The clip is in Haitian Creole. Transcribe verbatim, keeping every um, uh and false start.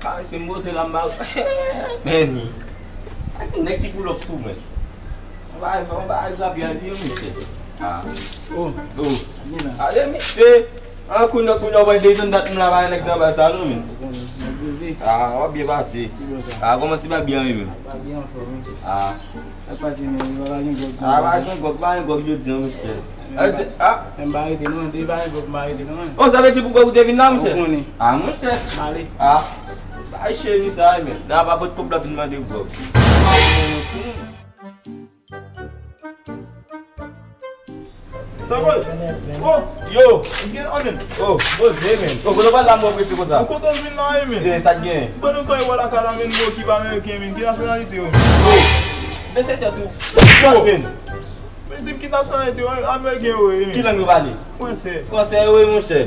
A, se m poze la, m pa. Men ni. Nèg ki pull up sou mwen. Mwen pa, mwen pa atrape a li, mesye. Ah. Oh. Oh. Ale, mesye. An, kounye a, kounye a, w wè desann dat m la, pa nèg nan ba sa, non, men. Ou konnen, nèg poze. Ah, w ap byen pase. Ki bò sa? Ah, kòman ti pa byen, wi, men? Pa byen anfòm, wi. Ah. Sa k pase, men, pa gen gwòg. Ah, pa gen gwòg, pa gen gwòg jodi a, monchè. Men m pa rete, non, depi pa gen gwòg, m pa rete, non. Oh, sa vle di pou gwòg ou te vin la, monchè? Ou konnen. Ah, monchè. M ale. Ah, bay cheri sa, men. Nan pa pot kòb la vin mande gwòg. Tanpri. Oh, yo. Gen anmen. Oh, poze, men. Oh, kote w pral la, mwen prese konsa? Ou kote w vin la, men? Eh, sa k gen? Bon, nou fè wè lakay la, men, nou okipe ameriken, men. Ki nasyonalite w? Oh. Men se tèt ou. Sòt, men. Men di m ki nasyonalite w, ameriken yo ye, men. Ki lang yo pale? Fransè. Fransè yo ye, monchè.